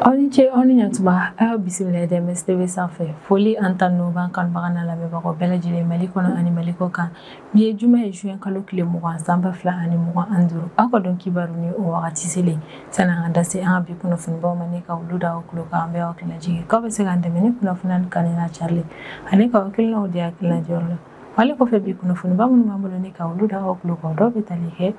Aw ni ce aw ni ɲantuma, aw bisimila DMS TV sanfɛ. Foli an ta n'o b'an kanubaga n'a lamɛnbagaw bɛɛ lajɛlen Mali kɔnɔ ani Mali kɔ kan. Bi ye juma ye, juin kalo tile 20, san 2025. Aw ka dɔn kibaru ni o wagati selen. Sani an ka da se an ka bi kunnafonibaw ma, ni ka olu da aw tulo kan, an bɛ aw hakili lajigin k'aw bɛ se k'an dɛmɛ ni kunnafoniya kanu n'a carili ani k'aw hakilinaw di hakilina jɔyɔrɔ la. Mali kɔfɛ, bi kunnafoniba minnu b'an bolo ni ka olu da aw tulo kan, dɔw bɛ tali kɛ: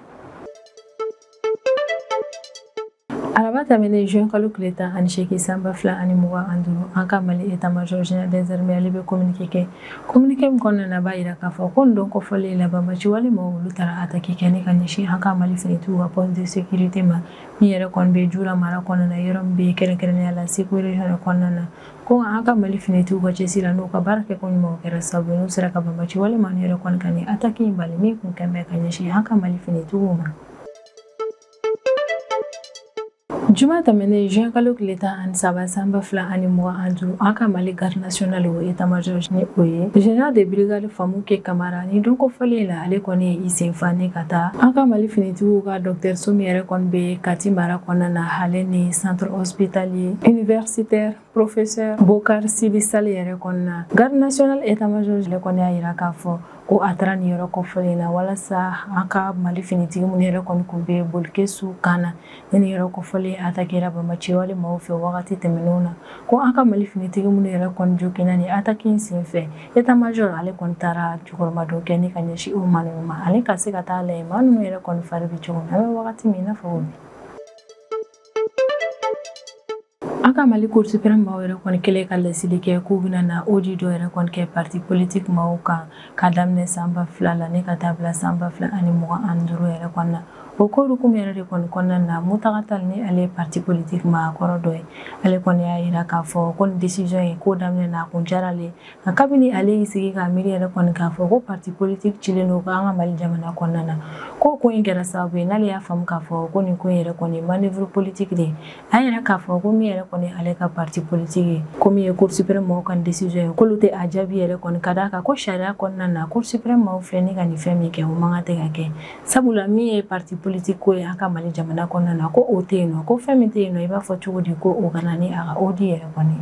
Araba tɛmɛnen, juin kalo tile 18, san 2025, an ka Mali état major général des armées, ale bɛ communiqué kɛ. Communiqué min kɔnɔna na, a b'a yira k'a fɔ ko nin don kɔfɔlen la, banbaci wale maaw, olu taara attaque kɛ ni ka ɲɛsin an ka Mali finitigiw ka poste de sécurité ma, min yɛrɛ kɔni bɛ Jura mara kɔnɔna na, yɔrɔ min bɛ kɛrɛnkɛrɛnnenya la Segu région yɛrɛ kɔnɔna na. Ko an ka Mali finitigiw ka cɛsiri la n'u ka baara kɛ ko ɲuman, o kɛra sababu ye n'u sera ka banbaci wale maa yɛrɛ kɔni ka nin attaque in bali min kun kɛn bɛ ka ɲɛsin an ka Mali finitigiw ma. Juma tɛmɛnen, juin kalo tile 13, san 2025, an ka Mali garde nationale, o état major, ni o ye général de brigade Famuke Kamara, ni don kofɔlen la, ale kɔni ye i sen fa ni ka taa an ka Mali finitigiw ka dɔgɔtɔrɔso min yɛrɛ kɔni bɛ Kati mara kɔnɔna na, ale ni centre hospitalier universitaire professeur Bokar Sidi Sall yɛrɛ kɔnɔna. Garde nationale état major ale kɔni y'a yira k'a fɔ ko a taara nin yɔrɔ kɔfɔlen na walasa an ka Mali finitigi minnu yɛrɛ kɔni kun bɛ Bolikesu kan na, ni nin yɔrɔ kɔfɔlen attaquera banbaci wale maaw fɛ wagati tɛmɛnenw na, ko an ka Mali finitigi minnu yɛrɛ kɔni joginna ni attaque in senfɛ, état major ale kɔni taara jukɔrɔmadon kɛ ni ka ɲɛsin o maa ninnu ma, ale ka se ka taa lajɛ maa ninnu yɛrɛ kɔni fari bɛ cogo min an bɛ wagati min i n'a fɔ bi. An ka Mali Cour suprême maaw yɛrɛ kɔni kɛlen ka laseli kɛ k'u bɛna na audit dɔ yɛrɛ kɔni kɛ parti politique maaw kan ka daminɛ san 2000 la ni ka taa bila san 2025 yɛrɛ kɔnɔna. O ko hukumu yɛrɛ de kɔni kɔnɔna na, Mutaga Tall, ni ale ye parti politique maa kɔrɔ dɔ ye, ale kɔni y'a yira k'a fɔ ko nin décision in ko daminɛ na, a kun diyara ale. Nka kabini ale y'i sigi k'a miiri yɛrɛ kɔni k'a fɔ ko parti politique cilen don an ka Mali jamana kɔnɔna na, ko ko in kɛra sababu ye n'ale y'a faamu k'a fɔ ko nin ko in yɛrɛ kɔni manœuvre politique de ye. A yɛrɛ k'a fɔ ko min yɛrɛ kɔni ale ka parti politique ye, ko min ye Cour suprême maaw ka décision ye, k'olu tɛ a jaabi yɛrɛ kɔni, ka d'a kan ko sariya kɔnɔna na, Cour suprême maaw filɛ ni ka nin fɛn min kɛ, o man kan tɛ ka kɛ, sabula min ye parti politique ko ye an ka Mali jamana kɔnɔna na, ko o tɛ yen nɔ. Ko fɛn min tɛ yen nɔ, i b'a fɔ cogo di ko o ka na ni a ka audit yɛrɛ kɔni?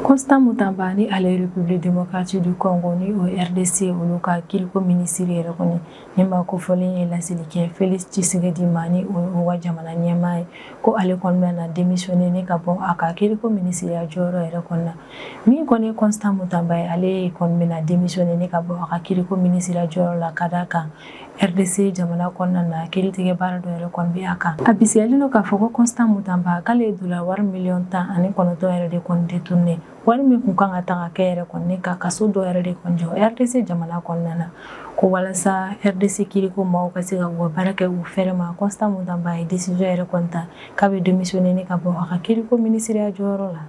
Constant Mutamba, ni ale République démocratique du Congo, ni o RDC, olu ka kiiriko minisiri yɛrɛ kɔni, ni maa kofɔlen ye laseli kɛ Félix Tshisekedi ma, ni o ka jamana ɲɛmaa ye, ko ale kɔni bɛna na démissionner ni ka bɔ a ka kiiriko minisiriya jɔyɔrɔ yɛrɛ kɔni na. Min kɔni ye Constant Mutamba ye, ale kɔni bɛna démissionner ni ka bɔ a ka kiiriko minisiriya jɔyɔrɔ la, ka d'a kan RDC jamana kɔnɔna na, kiiritigɛ baara dɔ yɛrɛ kɔni bɛ a kan. A bisigiyalen don k'a fɔ ko Constant Mutamba k'ale ye dola wari miliyɔn 19 yɛrɛ de kɔni détourné, wari min kun kan ka ta ka kɛ yɛrɛ kɔni ka kaso dɔ yɛrɛ de kɔni jɔ RDC jamana kɔnɔna na, ko walasa RDC kiiriko maaw ka se ka u ka baara kɛ u fɛrɛ ma. Constant Mutamba ye décision yɛrɛ kɔni ta k'a bɛ démissionner ni ka bɔ a ka kiiriko minisiriya jɔyɔrɔ la.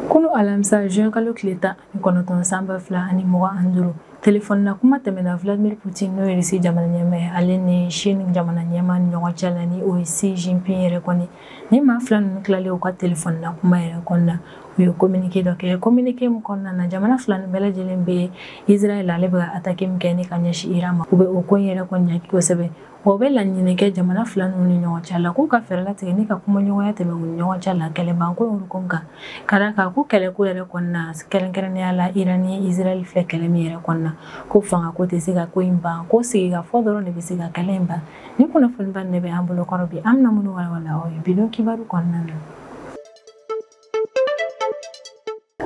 Kunu alamisa, juin kalo tile 19, san 2025, telefɔni na kuma tɛmɛna Vladimir Poutine, n'o ye Russie jamana ɲɛmaa ye, ale ni Chine jamana ɲɛmaa ni ɲɔgɔn cɛ la, ni o ye Xi Jinping yɛrɛ kɔni. Ni maa fila ninnu tilalen u ka telefɔni na kuma yɛrɛ kɔnɔna na, u ye communiqué dɔ kɛ. Communiqué min kɔnɔna na, jamana fila nin bɛɛ lajɛlen bɛ Israël, ale bɛ ka attaque min kɛ ni ka ɲɛsin Iran ma, u bɛ o ko in yɛrɛ kɔni ɲangi kosɛbɛ. Wa u bɛ laɲini kɛ jamana fila ninnu ni ɲɔgɔn cɛ la k'u ka fɛɛrɛ latigɛ ni ka kumaɲɔgɔnya tɛmɛ u ni ɲɔgɔn cɛ la kɛlɛbanko in hukumu kan, ka d'a kan ko kɛlɛko yɛrɛ kɔnɔna, kɛrɛnkɛrɛnnenya la Iran ni Israël filɛ kɛlɛ min yɛrɛ kɔnɔna, ko fangako tɛ se ka ko in ban, ko sigikafɔ dɔrɔn de bɛ se ka kɛlɛ in ban. Ni kunnafoniba nin de bɛ an bolo kɔrɔ bi, an bɛna minnu walawala aw ye bi don kibaru kɔnɔna na.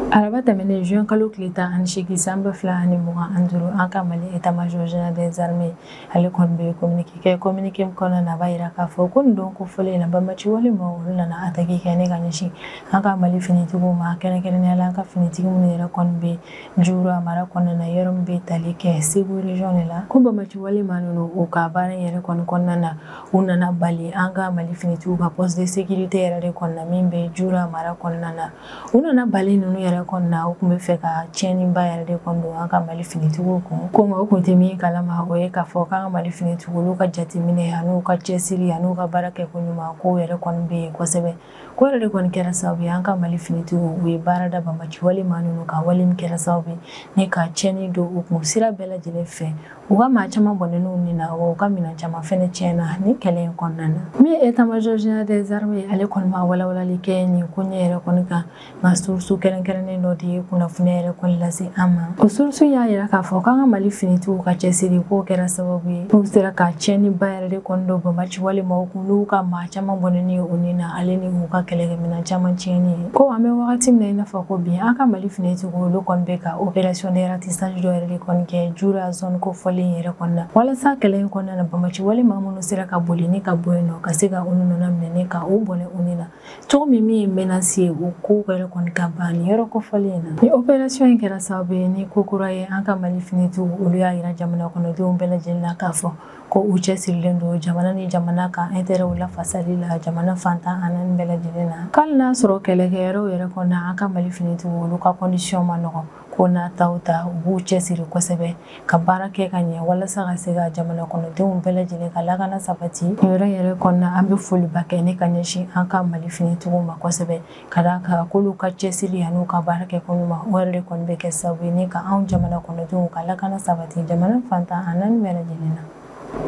Araba tɛmɛnen, juin kalo tile 18, san 2025, an ka Mali état major général des armées, ale kɔni bɛ communiqué kɛ. Communiqué min kɔnɔna na, a b'a yira k'a fɔ ko nin don kofɔlen in na, banbaci wale maaw, olu nana attaque kɛ ni ka ɲɛsin an ka Mali finitigiw ma, kɛrɛnkɛrɛnnenya la an ka finitigi minnu yɛrɛ kɔni bɛ Jura mara kɔnɔna na, yɔrɔ min bɛ tali kɛ Segu région de la. Ko banbaci wale maa ninnu, u ka baara in yɛrɛ kɔni kɔnɔna na, u nana bali an ka Mali finitigiw ka poste de sécurité yɛrɛ de kɔnɔna min bɛ Jura mara kɔnɔna na. U nana bali ninnu yɛrɛ kɔnɔna, u tun bɛ fɛ ka tiɲɛniba yɛrɛ de kɔni don an ka Mali finitigiw kun. Ko nka u kun tɛ min kalama, o ye k'a fɔ k'an ka Mali finitigiw, olu ka jateminɛ an'u ka cɛsiri an'u ka baara kɛ ko ɲuman, kow yɛrɛ kɔni bɛ yen kosɛbɛ. Ko yɛrɛ de kɔni kɛra sababu ye an ka Mali finitigiw, u ye baara da banbaci wale maa ninnu kan, wale min kɛra sababu ye ni ka tiɲɛni don u kun sira bɛɛ lajɛlen fɛ. U ka maa caman bɔnɛn'u ni na, wa u ka minɛn caman fɛnɛ tiɲɛna ni kɛlɛ in kɔnɔna na. Min ye état-major général des armées, ale kɔni ma walawalali kɛ nin ko ɲɛ yɛrɛ kɔni kan, nka source kɛrɛnkɛrɛnnen dɔ de ye kunnafoniya yɛrɛ kɔni lase an ma. O source y'a yira k'a fɔ k'an ka Mali finitigiw ka cɛsiri k'o kɛra sababu ye n'u sera ka tiɲɛniba yɛrɛ de kɔni don banbaci wale maaw kun, n'u ka maa caman bɔnɛni ye u ni na, ale ni u ka kɛlɛkɛminɛn caman tiɲɛni ye. Ko an bɛ wagati min na i n'a fɔ ko bi, an ka Mali finitigiw olu kɔni bɛ ka opération de ratissage dɔ yɛrɛ de kɔni kɛ Jura zone kofɔlen yɛrɛ kɔnɔna na, walasa kɛlɛ in kɔnɔna na banbaci wale maa minnu sera ka boli ni ka bɔ yen nɔ, ka se ka olu nɔna minɛ ni ka u bɔnɛ u ni na cogo min, min ye menace ye, o ko yɛrɛ kɔni ka ban nin yɔrɔ kofɔlen in na. Ni opération in kɛra sababu ye ni ko kura ye, an ka Mali finitigiw olu y'a yira jamana kɔnɔdenw bɛɛ lajɛlen na k'a fɔ ko u cɛsirilen don jamana ni jamana ka intérêt lafasali la jamana fantan a naani bɛɛ lajɛlen na. K'ale n'a sɔrɔ kɛlɛkɛyɔrɔw yɛrɛ kɔnɔna, an ka Mali finitigiw olu ka condition ma nɔgɔn, ko n'a taw ta, u b'u cɛsiri kosɛbɛ ka baara kɛ ka ɲɛ walasa ka se ka jamana kɔnɔdenw bɛɛ lajɛlen ka lakana sabati. Nin yɔrɔ yɛrɛ kɔnɔna, an bɛ foliba kɛ ne ka ɲɛsin an ka Mali finitigiw ma kosɛbɛ, ka d'a kan k'olu ka cɛsiri an'u ka baara kɛ ko ɲuman, o yɛrɛ de kɔni bɛ kɛ sababu ye ni ka anw jamana kɔnɔdenw ka lakana sabati jamana fantan a naani bɛɛ lajɛlen na.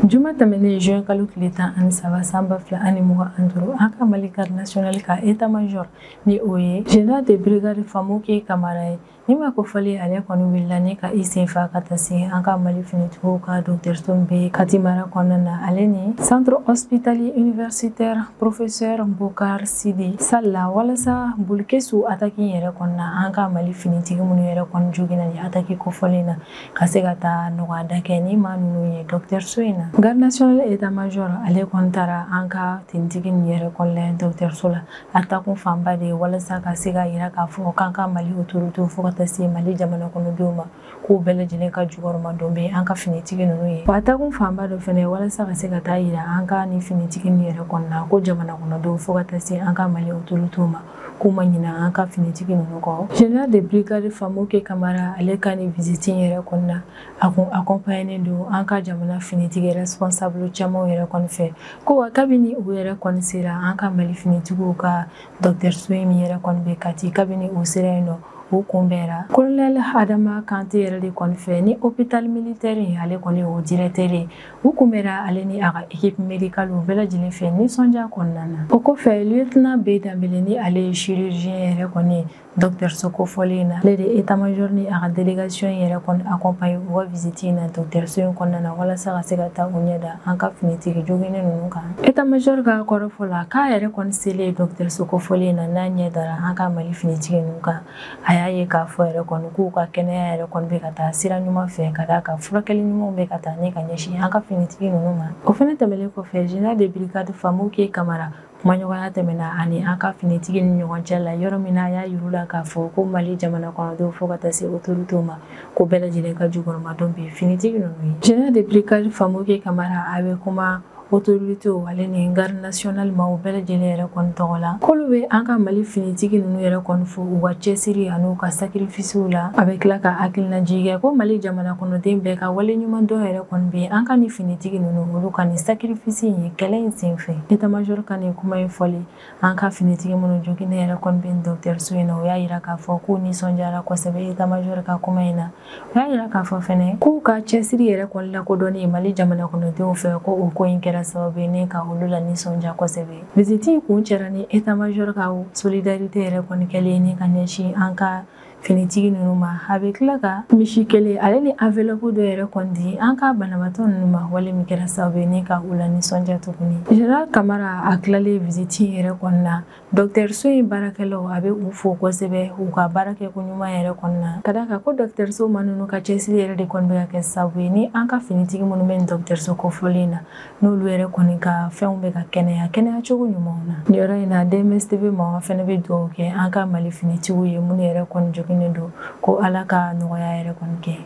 Juma tɛmɛnen, juin kalo tile 13 san 2025, an ka Mali garde nationale ka état major, ni o ye général de brigade Famouké Kamara ye, ni ma ko fɔli, ale kɔni wulila ni ka i sen fa ka taa se an ka Mali finitigiw ka dɔgɔtɔrɔso min bɛ Kati mara kɔnɔna na, ale ni centre hospitalier universitaire professeur Bokar Sidi Sall la, walasa Boulkessi attaque in yɛrɛ kɔnɔna, an ka Mali finitigi minnu yɛrɛ kɔni joginna ni attaque kofɔlen na, ka se ka taa nɔgɔya kɛ ni maa ninnu ye dɔgɔtɔrɔso in na. Garde nationale état major ale kɔni taara an ka tenitigi ninnu yɛrɛ kɔni la dɔgɔtɔrɔso la. A takun fanba de ye walasa ka se ka yira k'a fɔ k'an ka Mali autorité fo ka taa se Mali jamana kɔnɔdenw ma, k'u bɛɛ lajɛlen ka jukɔrɔma don bɛ an ka finitigi ninnu ye. Wa a takun fanba dɔ fɛnɛ ye walasa ka se ka taa yira an ka nin finitigi ninnu yɛrɛ kɔnɔna ko jamana kɔnɔdenw fo ka taa se an ka Mali autorité ma, k'u ma ɲinɛ an ka finitigi ninnu kɔ. Général de brigade Famouké Kamara, ale ka nin visite yɛrɛ kɔnɔna, a kun accompagné don an ka jamana finitigi responsable caman yɛrɛ kɔni fɛ. Ko wa kabini u yɛrɛ kɔni sera an ka Mali finitigiw ka dɔgɔtɔrɔso in min yɛrɛ kɔni bɛ Kati, kabini u sera yen nɔ, u kunbɛnra colonel Adama Kante yɛrɛ de kɔni fɛ, ni hôpital militaire ale kɔni o directeur ye. U kunbɛnra ale ni a ka équipe médicale bɛɛ lajɛlen fɛ nisɔndiya kɔnɔna na. O kɔfɛ, lieutenant B Danbele, ni ale ye chirurgien yɛrɛ kɔni ye dɔgɔtɔrɔso kofɔlen in na, ale de état major ni a ka délégation yɛrɛ kɔni accompagné u ka visite in na dɔgɔtɔrɔso in kɔnɔna na, walasa ka se ka taa u ɲɛ da an ka finitigi joginnen ninnu kan. État major ka kɔrɔfɔ la, k'a yɛrɛ kɔni selen dɔgɔtɔrɔso kofɔlen in na, n'a ɲɛ dara an ka Mali finitigi ninnu kan, a y'a ye k'a fɔ yɛrɛ kɔni k'u ka kɛnɛya yɛrɛ kɔni bɛ ka taa sira ɲuman fɛ, ka d'a kan furakɛli ɲumanw bɛ ka taa ne ka ɲɛsin an ka finitigi ninnu ma. O fɛnɛ tɛmɛnen kɔfɛ, général de brigade Famouké Kamara, kumaɲɔgɔnya tɛmɛna ani an ka finitigi ni ɲɔgɔn cɛ la, yɔrɔ min na a y'a yir'u la k'a fɔ ko Mali jamana kɔnɔdenw fo ka taa se autorités ma, ko bɛɛ lajɛlen ka jukɔrɔmadon bɛ finitigi ninnu ye. Général de brigade Famouké Kamara, a bɛ kuma autorité ale ni garde nationale maaw bɛɛ lajɛlen yɛrɛ kɔni tɔgɔ la, k'olu bɛ an ka Mali finitigi ninnu yɛrɛ kɔni fo u ka cɛsiri ani u ka sacrifice la. A bɛ tila ka hakilinajigin kɛ ko Mali jamana kɔnɔden bɛɛ ka wale ɲuman dɔn yɛrɛ kɔni bɛ an ka nin finitigi ninnu, olu ka nin sacrifice in ye kɛlɛ in senfɛ. État major ka nin kuma in fɔli, an ka finitigi minnu joginnen yɛrɛ kɔni bɛ dɔgɔtɔrɔso in na, o y'a yira k'a fɔ k'u nisɔndiyara kosɛbɛ état major ka kuma in na. O y'a yira k'a fɔ fɛnɛ k'u ka cɛsiri yɛrɛ kɔni lakodɔnni Mali jamana kɔnɔdenw fɛ, ko o ko in kɛra sababu ye ne ka olu la nisɔndiya kosɛbɛ. Visite in kun cɛra ni état major ka solidarité yɛrɛ kɔni kɛlen ni ka ɲɛsin an ka finitigi ninnu ma. A bɛ tila ka misi kelen ale ni enveloppe dɔ yɛrɛ kɔni di an ka banabaatɔ ninnu ma, wale min kɛra sababu ye ni ka u la nisɔndiya tuguni. Général Kamara, a tilalen visite in yɛrɛ kɔni na, dɔgɔtɔrɔso in baarakɛlaw, a bɛ u fo kosɛbɛ u ka baara kɛ ko ɲuman yɛrɛ kɔni na, ka d'a kan ko dɔgɔtɔrɔso ma ninnu ka cɛsiri yɛrɛ de kɔni bɛ ka kɛ sababu ye ni an ka finitigi minnu bɛ nin dɔgɔtɔrɔso kofɔlen na, n'olu yɛrɛ kɔni ka fɛnw bɛ ka kɛnɛya kɛnɛya cogo ɲumanw na. Nin yɔrɔ in na, DMSTV maaw fɛnɛ bɛ dugawu kɛ an ka Mali finitigiw ye minnu yɛrɛ kɔni joginnen don, ko Ala ka nɔgɔya yɛrɛ kɔni kɛ.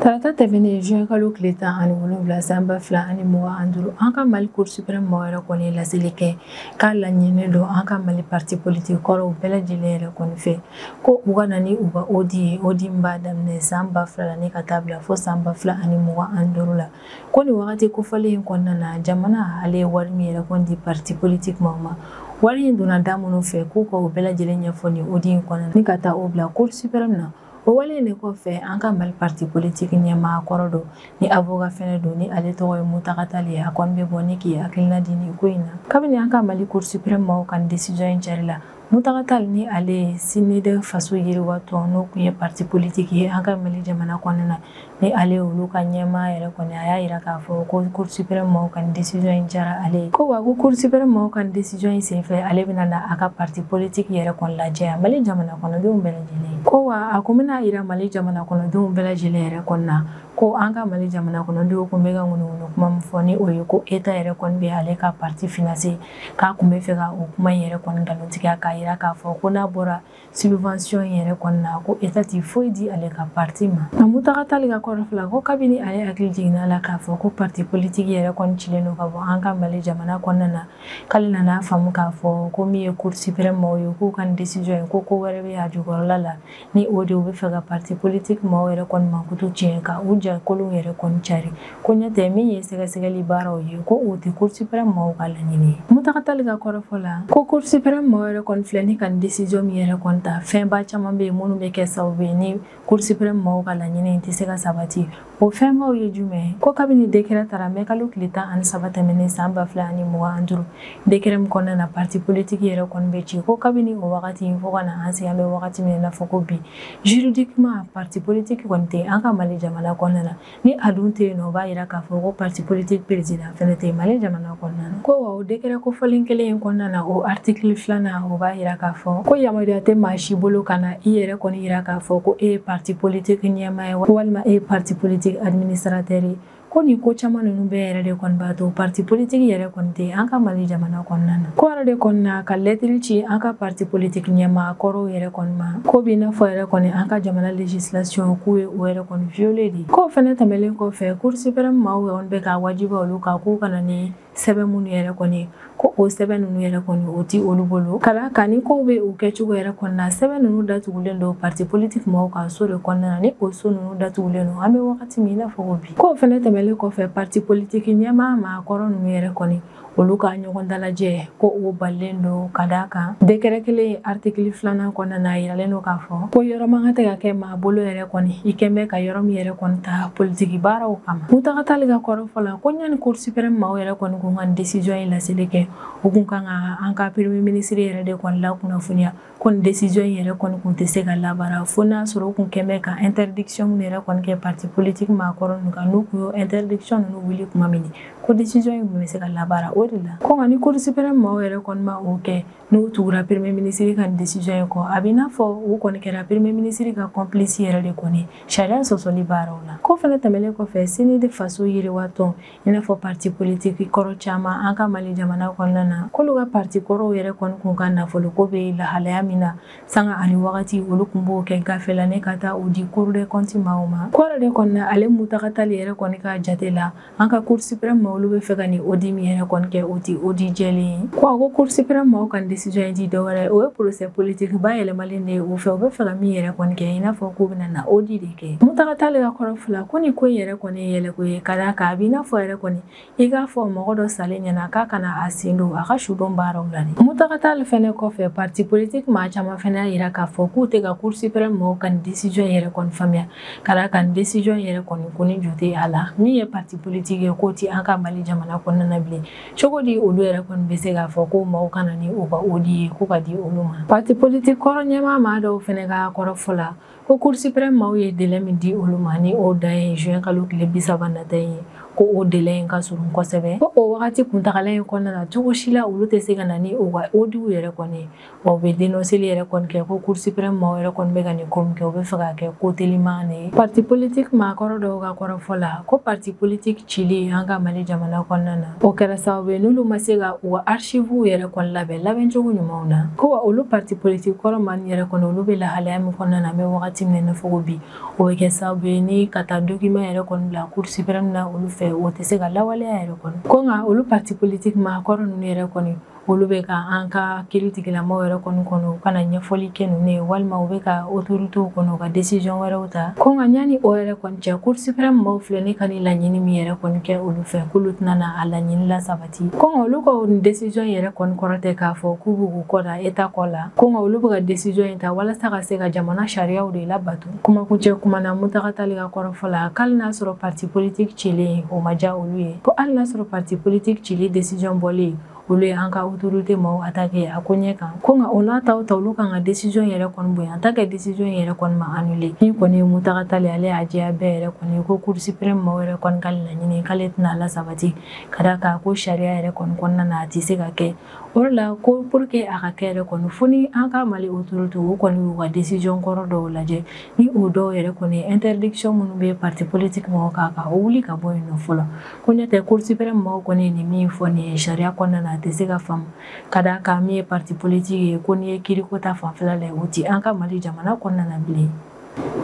Tarata tɛmɛnen, juin kalo tile 17 san 2025, an ka Mali Cour suprême maaw yɛrɛ kɔni ye laseli kɛ k'a laɲininen don an ka Mali parti politique kɔrɔw bɛɛ lajɛlen yɛrɛ kɔni fɛ, ko u ka na ni u ka audit ye, audit min b'a daminɛ san 2000 la ni ka taa bila fo san 2025 la. Ko nin wagati kofɔlen in kɔnɔna na, jamana ale ye wari min yɛrɛ kɔni di parti politique maaw ma, wari in donna da minnu fɛ, k'u ka o bɛɛ lajɛlen ɲɛfɔ nin audit in kɔnɔna ni ka taa o bila Cour suprême na. O wale in de kɔfɛ, an ka Mali parti politique ɲɛmaa kɔrɔ don, ni avocat fɛnɛ don, ni ale tɔgɔ ye Mountaga Tall ye, a kɔni bɛ bɔ ni k'i hakilina di nin ko in na. Kabini an ka Mali Cour suprême maaw ka décision in cari la, Mountaga Tall, ni ale ye CNID Faso Yiriwa Tɔn, n'o tun ye parti politique ye an ka Mali jamana kɔnɔna na, ni ale ye olu ka ɲɛmaa yɛrɛ kɔni, a y'a yira k'a fɔ ko Cour suprême maaw ka décision in diyara ale ye. Ko wa ko Cour suprême maaw ka décision in senfɛ, ale bɛna na a ka parti politique yɛrɛ kɔni lajɛ Mali jamana kɔnɔdenw bɛɛ lajɛlen. Ko wa a kun bɛna yira Mali jamana kɔnɔdenw bɛɛ lajɛlen yɛrɛ kɔni na ko an ka Mali jamana kɔnɔdenw kun bɛ ka ŋunuŋunu kuma min fɔ, ni o ye ko État yɛrɛ kɔni bɛ ale ka parti financer, k'a kun bɛ fɛ ka o kuma in yɛrɛ kɔni nkalontigiya, k'a yira k'a fɔ ko n'a bɔra subvention in yɛrɛ kɔni na, ko État ti foyi di ale ka parti ma. Nka Mountaga Tall ka kɔrɔfɔ la, ko kabini ale hakili jiginna la k'a fɔ ko parti politique yɛrɛ kɔni cilen don ka bɔ an ka Mali jamana kɔnɔna na, k'ale nana faamu k'a fɔ ko min ye Cour suprême maaw ye, k'u ka nin décision in, ko ko wɛrɛ bɛ a jukɔrɔla la, ni o de u bɛ fɛ ka parti politique maaw yɛrɛ kɔni mankutu tiɲɛ, ka u jakolonw yɛrɛ kɔni cari. Ko ɲɛ tɛ min ye sɛgɛsɛgɛli baaraw ye, ko o tɛ Cour suprême maaw ka laɲini ye. Mountaga Tall ka kɔrɔfɔ la, ko Cour suprême maaw yɛrɛ kɔni filɛ ni ka nin décision min yɛrɛ kɔni ta, fɛnba caman bɛ yen minnu bɛ kɛ sababu ye ni Cour suprême maaw ka laɲini tɛ se ka sabati. O fɛnbaw ye jumɛn? Ko kabini décret tara mɛ kalo tile 13 tɛmɛnen san 2025, décret min kɔnɔna na parti politique yɛrɛ kɔni bɛ ci, ko kabini o wagati in fo ka na an se an bɛ wagati min na, fɔ ko bi, juridiquement parti politique kɔni tɛ an ka Mali jamana kɔnɔna na. Ni a dun tɛ yen nɔ, o b'a yira k'a fɔ ko parti politique président fɛnɛ tɛ Mali jamana kɔnɔna na. Ko wa o décret kofɔlen kelen in kɔnɔna na, o article filanan, o b'a yira k'a fɔ ko yamaruya tɛ maa si bolo ka na i yɛrɛ kɔni yira k'a fɔ ko e ye parti politique ɲɛmaa ye walima e ye parti politique administrateur ye. Ko nin ko caman ninnu bɛɛ yɛrɛ de kɔni b'a to parti politique yɛrɛ kɔni tɛ an ka Mali jamana kɔnɔna na. Ko yɛrɛ de kɔni na ka lɛtiri ci an ka parti politique ɲɛmaa kɔrɔw yɛrɛ kɔni ma, ko b'i n'a fɔ yɛrɛ kɔni an ka jamana législation, k'u ye o yɛrɛ kɔni violé de. K'o fɛnɛ tɛmɛlen kɔfɛ, Cour suprême maaw kɔni bɛ ka wajibiya olu kan k'u kana ni sɛbɛn minnu yɛrɛ kɔni, ko o sɛbɛn ninnu yɛrɛ kɔni, o ti olu bolo. Ka d'a kan ni kow bɛ u kɛcogo yɛrɛ kɔni na, sɛbɛn ninnu datugulen don parti politique maaw ka so de kɔnɔna na. Ni o so ninnu datugulen don, an bɛ wagati min i n'a fɔ ko bi. K'o fɛnɛ tɛmɛlen kɔfɛ, parti politique ɲɛmaa maakɔrɔ ninnu yɛrɛ kɔni, olu ka ɲɔgɔn dalajɛ, ko o balilen don. Ka d'a kan décret kelen article filanan kɔnɔna na, a yiralen don k'a fɔ ko yɔrɔ man kan tɛ ka kɛ maa bolo yɛrɛ kɔni i kɛn bɛ ka yɔrɔ min yɛrɛ kɔni ta politiki baaraw kama. Mountaga Tall ka kɔrɔfɔ la, ko ɲani Cour suprême maaw yɛrɛ kɔni kun ka décision in laseli kɛ, u kun kan ka an ka premier ministre yɛrɛ de kɔni la kunnafoniya ko nin décision in yɛrɛ kɔni kun tɛ se ka labaara, fo n'a sɔrɔ u kun kɛn bɛ ka interdiction min yɛrɛ kɔni kɛ parti politique maakɔrɔ ninnu kan, n'u kun y'o interdiction ninnu wuli tuma min, ko décision in kun bɛ se ka labaara. O de la ko nka ni Cour suprême maaw yɛrɛ kɔni ma o kɛ, n'u tugura premier ministre ka décision in kɔ, a b'i n'a fɔ u kɔni kɛra premier ministre ka complice yɛrɛ de kɔni sariya sɔsɔli baaraw la. Ko fɛnɛ tɛmɛnen kɔfɛ, CNID Faso Yiriwa Tɔn, i n'a fɔ parti politique kɔrɔ caman an ka Mali jamana kɔnɔna na, k'olu ka parti kɔrɔw yɛrɛ kɔni kun ka nafolo ko bɛ lahalaya min na sanga ani wagati, olu kun b'o kɛ gafe la ne ka taa o di Cour des comptes maaw ma. Ko yɛrɛ de kɔni na, ale Mountaga Tall yɛrɛ kɔni ka jate la, an ka Cour suprême maaw, olu bɛ fɛ ka nin audit min yɛrɛ kɔni kɛ, o ti audit jɛlen ye. Ko a ko Cour suprême maaw ka décision in ti dɔwɛrɛ ye, o ye procès politique bayɛlɛmalen de ye u fɛ. U bɛ fɛ ka min yɛrɛ kɔni kɛ, i n'a fɔ k'u bɛna na audit de kɛ. Mountaga Tall ka kɔrɔfɔ la, ko nin ko in yɛrɛ kɔni ye yɛlɛko ye. Ka d'a kan a b'i n'a fɔ yɛrɛ kɔni i k'a fɔ mɔgɔ dɔ salen ɲɛna k'a kana a sen don a ka sudon baaraw la. Ni Mountaga Tall fɛnɛ kɔfɛ, parti politique maa caman fɛnɛ y'a yira k'a fɔ k'u tɛ ka Cour suprême mɔgɔw ka nin décision yɛrɛ kɔni faamuya. Ka d'a kan nin décision yɛrɛ kɔni, ko ni ju tɛ a la. Min ye parti politique ye, k'o ti an ka Mali jamana kɔnɔna na bilen, cogo di olu yɛrɛ kɔni bɛ se k'a fɔ ko maaw kana ni u ka audit ye ko ka di olu ma? Parti politique kɔrɔ ɲɛmaa maa dɔw fɛnɛ ka kɔrɔfɔ la, ko Cour suprême maaw ye délai min di olu ma, ni o dan ye juin kalo tile 30 nata in ye, ko o délai in ka surun kosɛbɛ. Ko o wagati kuntagala in kɔnɔna na, cogo si la olu tɛ se ka na ni u ka audit yɛrɛ kɔni ye. Wa u bɛ dénonceli yɛrɛ kɔni kɛ ko Cour suprême maaw yɛrɛ kɔni bɛ ka nin ko min kɛ, u bɛ fɛ k'a kɛ ko teliman de ye. Parti politique maakɔrɔ dɔw ka kɔrɔfɔ la, ko parti politique cili an ka Mali jamana kɔnɔna na, o kɛra sababu ye n'olu ma se ka u ka archives yɛrɛ kɔni labɛn labɛncogo ɲumanw na. Ko wa olu parti politique kɔrɔ maa yɛrɛ kɔni, olu bɛ lahalaya min kɔnɔna na, an bɛ wagati min na i n'a fɔ ko bi, o bɛ kɛ sababu ye ni ka taa document yɛrɛ kɔni bila Cour suprême na olu fɛ, o tɛ se ka lawaleya yɛrɛ kɔni. Ko nka olu parti politique maakɔrɔ ninnu yɛrɛ kɔni, olu bɛ ka an ka kiiritigɛlamɔgɔw yɛrɛ kɔni kɔnɔ u kana ɲɛfɔli kɛ ninnu ye, walima u bɛ ka autorités kɔnɔ u ka décision wɛrɛw ta. Ko nka ɲani o yɛrɛ kɔni cɛ, Cour suprême maaw filɛ ne ka ni laɲini min yɛrɛ kɔni kɛ olu fɛ, k'olu tɛna na a laɲini la sabati. Ko nka olu ka nin décision yɛrɛ kɔni kɔrɔ tɛ k'a fɔ k'u b'u kɔ da État kɔ la. Ko nka olu bɛ ka décision in ta walasa ka se ka jamana sariyaw de labato. Kumakuncɛ kuma na, Mountaga Tall ka kɔrɔfɔ la, k'ale n'a sɔrɔ parti politique cilen o ma diya olu ye, ko hali n'a sɔrɔ parti politique cili décision bɔlen olu ye an ka autorité maaw attaqué a ko ɲɛ kan, ko nka o n'a taw ta olu kan ka décision yɛrɛ kɔni bonya en tant que décision yɛrɛ kɔni ma annulé. Ni kɔni ye Mountaga Tall, ale y'a jɛya bɛɛ yɛrɛ kɔni ko Cour suprême maaw yɛrɛ kɔni ka laɲini k'ale tɛna la sabati, ka d'a kan ko sariya yɛrɛ kɔni kɔnɔna na a tɛ se ka kɛ. O de la ko pour que a ka kɛ yɛrɛ kɔni, fo ni an ka Mali autorité o kɔni y'u ka décision kɔrɔ dɔw lajɛ, ni o dɔw yɛrɛ kɔni ye interdiction minnu bɛ parti politique mɔgɔw kan ka o wuli ka bɔ yen nɔ fɔlɔ. Ko n'o tɛ, Cour suprême maaw kɔni ye nin min fɔ nin ye sariya kɔnɔna na, a tɛ se ka faamu, ka d'a kan min ye parti politique ye, ko n'i ye kiiriko ta fanfɛla la, o ti an ka Mali jamana kɔnɔna na bilen.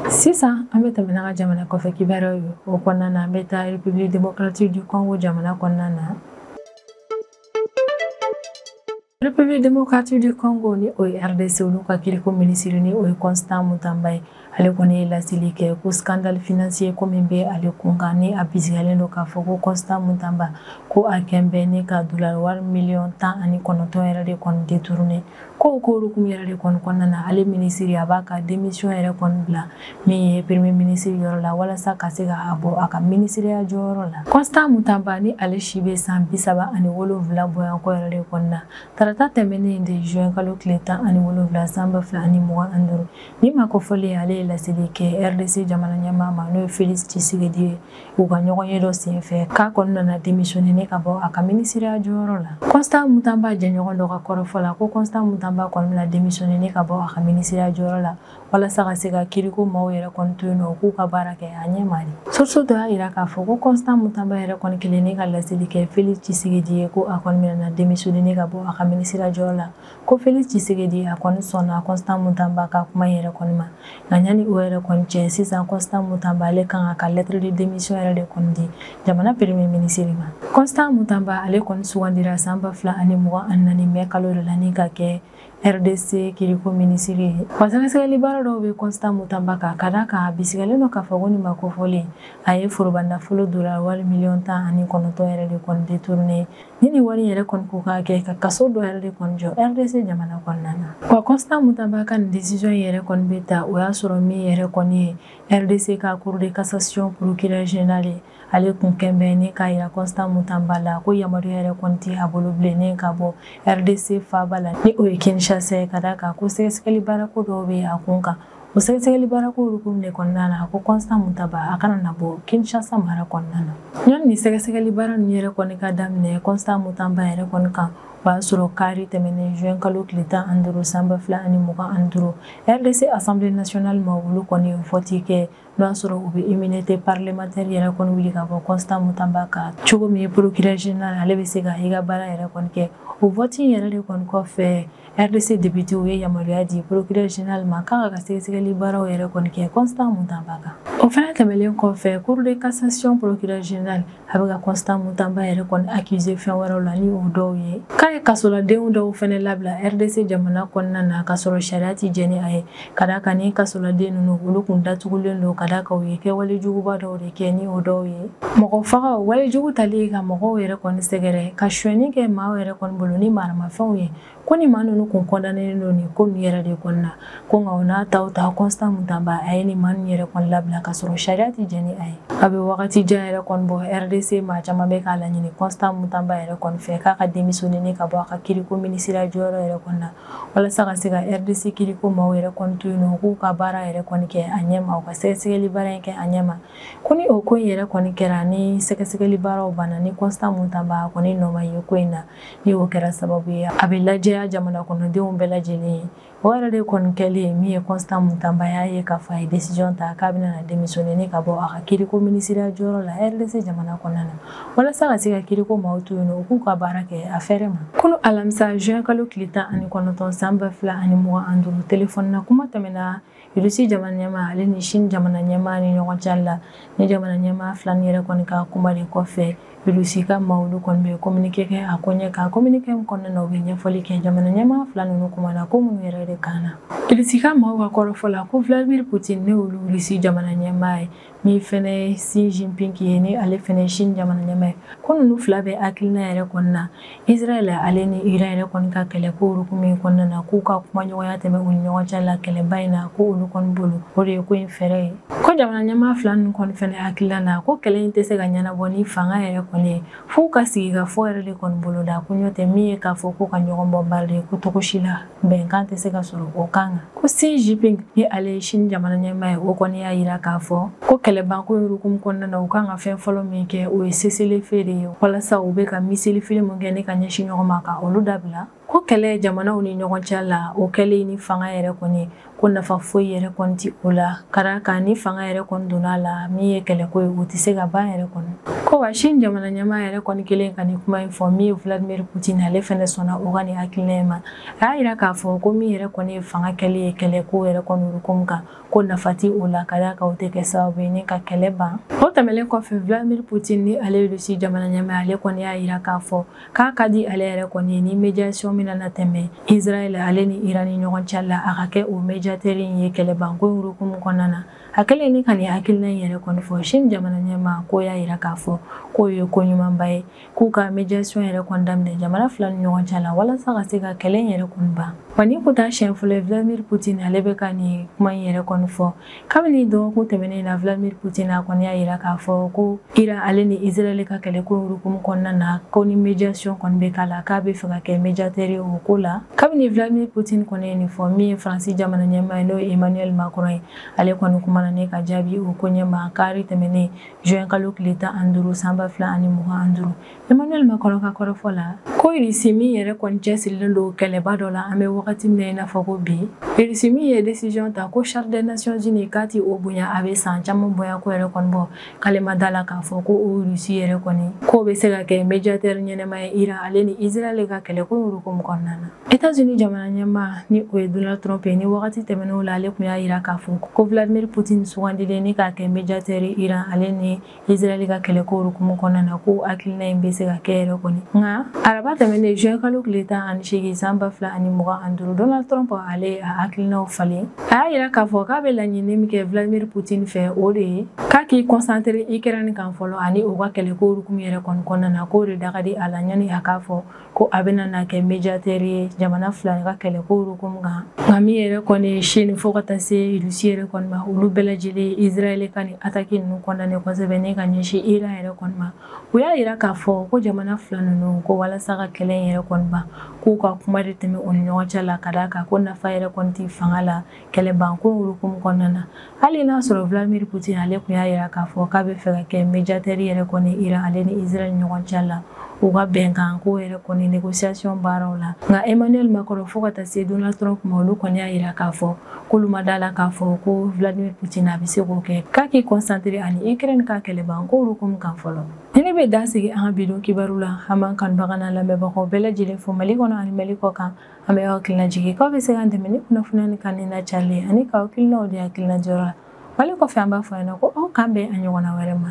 Sisan an bɛ tɛmɛ n'an ka jamana kɔfɛ kibaruyaw ye. O kɔnɔna na, an bɛ taa République démocratique du Congo jamana kɔnɔna na. République démocratique du Congo, ni o ye RDC, olu ka kiriko minisiri, ni o ye Constant Mutamba ye, ale kɔni ye laseli kɛ ko scandale financier ko min bɛ ale kun kan, ni a bisigiyalen don k'a fɔ ko Constant Mutamba ko a kɛn bɛ ni ka dollar wari 19 miliyɔn yɛrɛ de kɔni détourné. Ko o hukumu yɛrɛ de kɔni kɔnɔna na, ale minisiri a b'a ka démission yɛrɛ kɔni bila min ye premier ministre yɔrɔ la, walasa ka se ka a bɔ a ka minisiriya jɔyɔrɔ la. Constant Mutamba, ni ale si bɛ san 37 bɔɲɔgɔnko yɛrɛ de kɔni na, tarata tɛmɛnen de, juin kalo tile 17 san 2025, ni ma kofɔlen, ale ye laseli kɛ RDC jamana ɲɛmaa ma, n'o ye Félix Tshisekedi ye, u ka ɲɔgɔn ye dɔ senfɛ, k'a kɔni nana démissionner ka bɔ a ka minisiriya jɔyɔrɔ la. Constant Mutamba jɛɲɔgɔn dɔ ka kɔrɔfɔ la, ko Constant Mutamba kɔni bɛna démissionner ka bɔ a ka minisiriya jɔyɔrɔ la walasa ka se ka kiriko maaw yɛrɛ kɔni to yen nɔ, u k'u ka baara kɛ a ɲɛ ma de. Source dɔ y'a yira k'a fɔ ko Constant Mutamba yɛrɛ kɔni kelen ne ka laseli kɛ Félix Tshisekedi ye, ko a kɔni bɛna démissionner ka bɔ a ka minisiriya jɔyɔrɔ la. Ko Félix Tshisekedi a kɔni sɔnna Constant Mutamba ka kuma yɛrɛ kɔni ma. Nka ɲani o yɛrɛ kɔni cɛ, sisan Constant Mutamba ale kan ka lettre de démission yɛrɛ de kɔni di jamana premier ministre ma. Constant Mutamba, ale kɔni sugandira san 2024 mai kalo de la ni ka kɛ RDC kiriko minisiri ye. Wa sɛgɛsɛgɛli baara dɔw bɛ Constant Mutamba kan, ka d'a kan a bisigiyalen don k'a fɔ ko nin ma kofɔlen, a ye foroba nafolo dollar wari 19 miliyɔn yɛrɛ de kɔni détourné. Ni nin wari yɛrɛ kɔni ko k'a kɛ ka kaso dɔ yɛrɛ de kɔni jɔ RDC jamana kɔnɔna na. Wa Constant Mutamba ka nin décision yɛrɛ kɔni bɛ ta, o y'a sɔrɔ min yɛrɛ kɔni ye RDC ka Cour de cassation procureur général ye, ale kun kɛn bɛ ni k'a yira Constant Mutamba la ko yamaruya yɛrɛ kɔni tɛ a bolo bilen ni ka bɔ RDC faaba la, ni o ye Kinshasa ye, ka d'a kan ko sɛgɛsɛgɛli baarako dɔw bɛ a kun kan. O sɛgɛsɛgɛli baarako hukumu de kɔnɔna na, a ko Constant Mutamba a kana na bɔ Kinshasa mara kɔnɔna na. Yanni nin sɛgɛsɛgɛli baara ninnu yɛrɛ kɔni ka daminɛ Constant Mutamba yɛrɛ kɔni kan, o y'a sɔrɔ kari tɛmɛnen, juin kalo tile 15 san 2025, RDC Assemblée nationale ma, olu kɔni ye vote kɛ n'o y'a sɔrɔ u bɛ immunité parlementaire yɛrɛ kɔni wuli ka bɔ Constant Mutamba kan cogo min procureur général ale bɛ se ka i ka baara yɛrɛ kɔni kɛ. O vote in yɛrɛ de kɔni kɔfɛ, RDC député u ye yamaruya di procureur général ma k'a ka sɛgɛsɛgɛli baaraw yɛrɛ kɔni kɛ Constant Mutamba kan. O fana tɛmɛnen kɔfɛ, Cour de cassation procureur général a bɛ ka Constant Mutamba yɛrɛ kɔni accusé fɛn wɛrɛw la, ni o dɔw ye k'a ye kasoladenw dɔw fɛnɛ labila RDC jamana kɔnɔna na ka sɔrɔ sariya ti jɛn ni a ye, ka d'a kan ni kasoladen ninnu, olu kun datugulen don ka d'a kan u ye kɛwale juguba dɔw de kɛ, ni o dɔw ye mɔgɔ faga, wale jugu tali ka mɔgɔw yɛrɛ kɔni sɛgɛrɛ, ka sonyɛni kɛ maaw yɛrɛ kɔni bolo ni maramafɛnw ye. Ko ni maa ninnu kun condamné don nin ko ninnu yɛrɛ de kɔni na. Ko nka o n'a taw ta, Constant Mutamba a ye nin maa ninnu yɛrɛ kɔni labila ka sɔrɔ sariya ti jɛn ni a ye. A bɛ wagati jan yɛrɛ kɔni bɔ, RDC maa caman bɛ k'a laɲini Constant Mutamba yɛrɛ kɔni fɛ k'a ka démissionner ka bɔ a ka kiriko minisiriya jɔyɔrɔ yɛrɛ kɔni na, walasa ka se ka RDC kiriko maaw yɛrɛ kɔni to yen nɔ, u k'u ka baara yɛrɛ kɔni kɛ a ɲɛ ma, u ka sɛgɛsɛgɛli baara in kɛ a ɲɛ ma. Ko ni o ko in yɛrɛ kɔni kɛra, ni sɛgɛsɛgɛli baaraw banna, ni Constant Mutamba a kɔni nɔ ma ye ko in na, ni o kɛra sababu ye a bɛ lajɛya jamana kɔnɔdenw bɛɛ lajɛlen ye. O yɛrɛ de kɔni kɛlen min ye, Constant Mutamba y'a ye k'a fɔ a ye décision ta k'a bɛna na démissionner ka bɔ a ka kiriko minisiriya jɔyɔrɔ la RDC jamana kɔnɔna na, walasa ka se ka kiriko maaw to yen nɔ, u k'u ka baara kɛ a fɛrɛ ma. Kunu alamisa, juin kalo tile 19 san 2025, téléphone na kuma tɛmɛna Russie jamana ɲɛmaa ale ni Chine jamana ɲɛmaa ni ɲɔgɔn cɛ la. Ni jamana ɲɛmaa fila ni yɛrɛ kɔni ka kuma de kɔfɛ, Russie ka maaw olu kɔni bɛ communiqué kɛ a koɲɛ kan. Communiqué min kɔnɔna na, u bɛ ɲɛfɔli kɛ jamana ɲɛmaa fila ninnu kumana ko minnu yɛrɛ de kan na. Russie ka maaw ka kɔrɔfɔ la, ko Vladimir Poutine, ne olu Russie jamana ɲɛmaa ye, min fɛnɛ ye Xi Jinping ye, ni ale fɛnɛ ye Chine jamana ɲɛmaa ye, ko ninnu fila bɛ hakilina yɛrɛ kɔni na Israël ale ni Iran yɛrɛ kɔni ka kɛlɛ ko hukumu min kɔnɔna na, k'u ka kumaɲɔgɔnya tɛmɛ u ni ɲɔgɔn cɛ la kɛlɛba in na, ko olu kɔni bolo o de ye ko in fɛɛrɛ ye. Ko jamana ɲɛmaa fila ninnu kɔni fɛnɛ hakilina na, ko kɛlɛ in tɛ se ka ɲɛnabɔ ni fanga yɛrɛ kɔni ye, f'u ka sigi ka fɔ yɛrɛ de kɔni boloda. Ko n'o tɛ, min ye k'a fɔ ko ka ɲɔgɔn bɔ baara de, ko cogo si la bɛnkan tɛ se ka sɔrɔ o kan kan. Ko Xi Jinping, ni ale ye Chine jamana ɲɛmaa ye, o kɔni y'a yira k'a fɔ ko kɛlɛbanko in hukumu kɔnɔna na, u kan ka fɛn fɔlɔ min kɛ, o ye cessez-le-feu de ye, walasa u bɛ ka missile fili mun kɛ ne ka ɲɛsin ɲɔgɔn ma, ka olu dabila. Ko kɛlɛ jamanaw ni ɲɔgɔn cɛ la, o kɛlen ni fanga yɛrɛ kɔni, ko nafa foyi yɛrɛ kɔni ti o la, ka d'a kan ni fanga yɛrɛ kɔni donna a la, min ye kɛlɛko ye, o tɛ se ka ban yɛrɛ kɔni. Ko wa Chine jamana ɲɛmaa yɛrɛ kɔni kelen ka nin kuma in fɔ, min ye Vladimir Poutine, ale fɛnɛ sɔnna o ka nin hakilina in ma. A y'a yira k'a fɔ ko min yɛrɛ kɔni ye fanga kɛli ye kɛlɛko yɛrɛ kɔni hukumu kan, ko nafa ti o la, ka d'a kan o tɛ kɛ sababu ye ni ka kɛlɛ ban. O tɛmɛnen kɔfɛ, Vladimir Poutine, ni ale ye Russie jamana ɲɛmaa, ale kɔni y'a yira k'a fɔ k'a ka di ale yɛrɛ kɔni ye ni médiation min nana tɛmɛ Israël ale ni Iran ni ɲɔgɔn cɛ la, a ka kɛ o médiateur in ye kɛlɛbanko in hukumu kɔnɔna na. A kɛlen ni ka nin hakilina in yɛrɛ kɔni fɔ, Chine jamana ɲɛmaa ko y'a yira k'a fɔ k'o ye ko ɲumanba ye, k'u ka médiation yɛrɛ kɔni daminɛ jamana fila ni ɲɔgɔn cɛ la, walasa ka se ka kɛlɛ in yɛrɛ kɔni ban. Wa ni kun t'a siɲɛ fɔlɔ ye Vladimir Poutine ale bɛ ka nin kuma in yɛrɛ kɔni fɔ. Kabini dɔgɔkun tɛmɛnen na, Vladimir Poutine a kɔni y'a yira k'a fɔ ko Iran ale ni Israël ka kɛlɛko hukumu kɔnɔna na, ko ni médiation kɔni bɛ k'a la, k'a bɛ fɛ ka kɛ médiateur ye o ko la. Kabini Vladimir Poutine kɔni ye nin fɔ, min ye Faransi jamana ɲɛmaa ye, n'o ye Emmanuel Macron ye, ale kɔni kumana ne ka jaabi o ko ɲɛma kari tɛmɛnen juin kalo tile 15 san 2025. Emmanuel Macron ka kɔrɔfɔ la, ko Russie min yɛrɛ kɔni cɛsirilen don kɛlɛba dɔ la an bɛ wagati min na i n'a fɔ ko bi, Russie min ye décision ta ko Charte des Nations Unies k'a ti o bonya, a bɛ san caman bonya ko yɛrɛ kɔni bɔ, k'ale ma da la k'a fɔ ko o Russie yɛrɛ kɔni k'o bɛ se ka kɛ médiateur ɲɛnɛma ye Iran ale ni Israël ka kɛlɛko hukumu kɔnɔna na. États-Unis jamana ɲɛmaa, ni o ye Donald Trump ye, ni wagati tɛmɛnenw la ale tun y'a yira k'a fɔ ko Vladimir Poutine sugandilen ni k'a kɛ médiateur Iran ale ni Israël ka kɛlɛko hukumu kɔnɔna na, ko hakilina in bɛ se ka kɛ yɛrɛ kɔni. Nka araba tɛmɛnen juin kalo tile 18 san 2025, Donald Trump ale a hakilinaw falen. A y'a yira k'a fɔ k'a bɛ laɲini min kɛ Vladimir Poutine fɛ, o de ye k'a k'i concentré Ukraine kan fɔlɔ ani u ka kɛlɛko hukumu yɛrɛ kɔni kɔnɔna na, k'o de da ka di a la, yanni a k'a fɔ ko a bɛna na kɛ médiateur ye jamana fila ka kɛlɛko hukumu kan. Nka min yɛrɛ kɔni ye Chine fo ka taa se Russie yɛrɛ kɔni ma, olu bɛɛ lajɛlen Israël ka nin attaque ninnu condamné kosɛbɛ ne ka ɲɛsin Iran yɛrɛ kɔni ma. U y'a yira k'a fɔ ko jamana fila ninnu, ko walasa ka kɛlɛ in yɛrɛ kɔni ban, k'u ka kuma de tɛmɛ u ni ɲɔgɔn cɛ la, ka d'a kan ko nafa yɛrɛ kɔni tɛ fanga la kɛlɛbanko hukumu kɔnɔna na. Hali n'a sɔrɔ Vladimir Poutine ale tun y'a yira k'a fɔ k'a bɛ fɛ ka kɛ médiateur yɛrɛ kɔni Iran ale ni Israël ɲɔgɔn cɛ la, u ka bɛnkan ko yɛrɛ kɔni négociation baaraw la, nka Emmanuel Macron fo ka taa se Donald Trump ma, olu kɔni y'a yira k'a fɔ k'olu ma da la k'a fɔ ko Vladimir Poutine a bɛ se k'o kɛ, k'a k'i concentré ani Ukraine ka kɛlɛbanko hukumu kan fɔlɔ. Ni ne bɛ dan sigi an ka bi don kibaru la, an b'an kanubaga n'an lamɛnbagaw bɛɛ lajɛlen fo Mali kɔnɔ ani Mali kɔ kan. An bɛ aw hakilina jigin k'aw bɛ se k'an dɛmɛ ni kunnafoniya ni kan ni carilen ani k'aw hakilinaw di hakilina jɔyɔrɔ la Mali kɔfɛ. An b'a fɔ ɲɛna ko aw k'an bɛn a ɲɔgɔnna wɛrɛ ma.